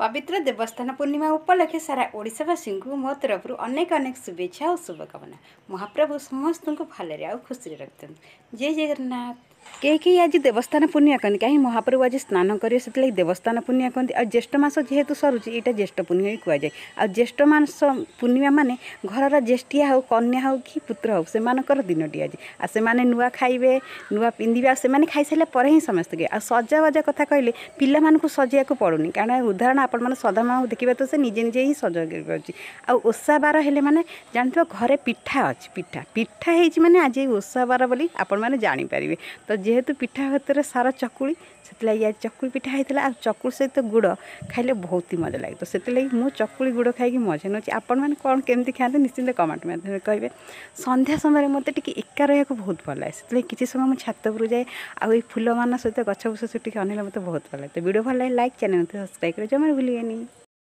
ପବିତ୍ର ଦେବସ୍ନାନ ପୂର୍ଣ୍ଣିମା ଉପଲକ୍ଷେ ସାରା ଓଡ଼ିଶାବାସୀଙ୍କୁ ମୋ ତରଫରୁ ଅନେକ ଅନେକ ଶୁଭେଚ୍ଛା ଓ ଶୁଭକାମନା। ମହାପ୍ରଭୁ ସମସ୍ତଙ୍କୁ ଭଲରେ ଆଉ ଖୁସିରେ ରଖିଥାନ୍ତୁ। ଜୟ ଜଗନ୍ନାଥ। କେହି କେହି ଆଜି ଦେବସ୍ନାନ ପୂର୍ଣ୍ଣିମା କହନ୍ତି, କାହିଁ ମହାପ୍ରଭୁ ଆଜି ସ୍ନାନ କରିବେ, ସେଥିଲାଗି ଦେବସ୍ନାନ ପୂର୍ଣ୍ଣିମା କହନ୍ତି। ଆଉ ଜ୍ୟେଷ୍ଠ ମାସ ଯେହେତୁ ସରୁଛି, ଏଇଟା ଜ୍ୟେଷ୍ଠ ପୂର୍ଣ୍ଣିମା ବି କୁହାଯାଏ। ଆଉ ଜ୍ୟେଷ୍ଠ ମାସ ପୂର୍ଣ୍ଣିମା ମାନେ ଘରର ଜ୍ୟେଷ୍ଠିଆ ହେଉ, କନ୍ୟା ହେଉ କି ପୁତ୍ର ହେଉ, ସେମାନଙ୍କର ଦିନଟି ଆଜି। ଆଉ ସେମାନେ ନୂଆ ଖାଇବେ, ନୂଆ ପିନ୍ଧିବେ, ଆଉ ସେମାନେ ଖାଇସାରିଲା ପରେ ହିଁ ସମସ୍ତେ ଖାଇବେ। ଆଉ ସଜବାଜ କଥା କହିଲେ ପିଲାମାନଙ୍କୁ ସଜେଇବାକୁ ପଡ଼ୁନି, କାରଣ ଉଦାହରଣ ଆପଣମାନେ ସଦାମାଙ୍କୁ ଦେଖିବେ ତ ସେ ନିଜେ ନିଜେ ହିଁ ସଜ କରିପାରୁଛି। ଆଉ ଓଷା ବାର ହେଲେ ମାନେ ଜାଣିଥିବ ଘରେ ପିଠା ଅଛି, ପିଠା ପିଠା ହେଇଛି ମାନେ ଆଜି ଓଷା ବାର ବୋଲି ଆପଣମାନେ ଜାଣିପାରିବେ। ତ ଯେହେତୁ ପିଠା ଭିତରେ ସାର ଚକୁଳି, ସେଥିଲାଗି ଆଜି ଚକୁଳି ପିଠା ହେଇଥିଲା। ଆଉ ଚକୁଳି ସହିତ ଗୁଡ଼ ଖାଇଲେ ବହୁତ ହି ମଜା ଲାଗେ, ତ ସେଥିଲାଗି ମୁଁ ଚକୁଳି ଗୁଡ଼ ଖାଇକି ମଜା ନେଉଛି। ଆପଣମାନେ କ'ଣ କେମିତି ଖାଆନ୍ତି ନିଶ୍ଚିନ୍ତ କମେଣ୍ଟ ମାଧ୍ୟମରେ କହିବେ। ସନ୍ଧ୍ୟା ସମୟରେ ମୋତେ ଟିକେ ଏକା ରହିବାକୁ ବହୁତ ଭଲ ଲାଗେ, ସେଥିଲାଗି କିଛି ସମୟ ମୁଁ ଛାତ ଉପରକୁ ଯାଏ ଆଉ ଏଇ ଫୁଲମାନ ସହିତ ଗଛ ବୁଛ ଟିକେ ଅନେଇଲେ ମୋତେ ବହୁତ ଭଲ ଲାଗେ। ତ ଭିଡ଼ିଓ ଭଲ ଲାଗେ ଲାଇକ୍, ଚ୍ୟାନେଲ୍ ସବସ୍କ୍ରାଇବ୍ କରି ଜମାରୁ ଭୁଲିବେନି।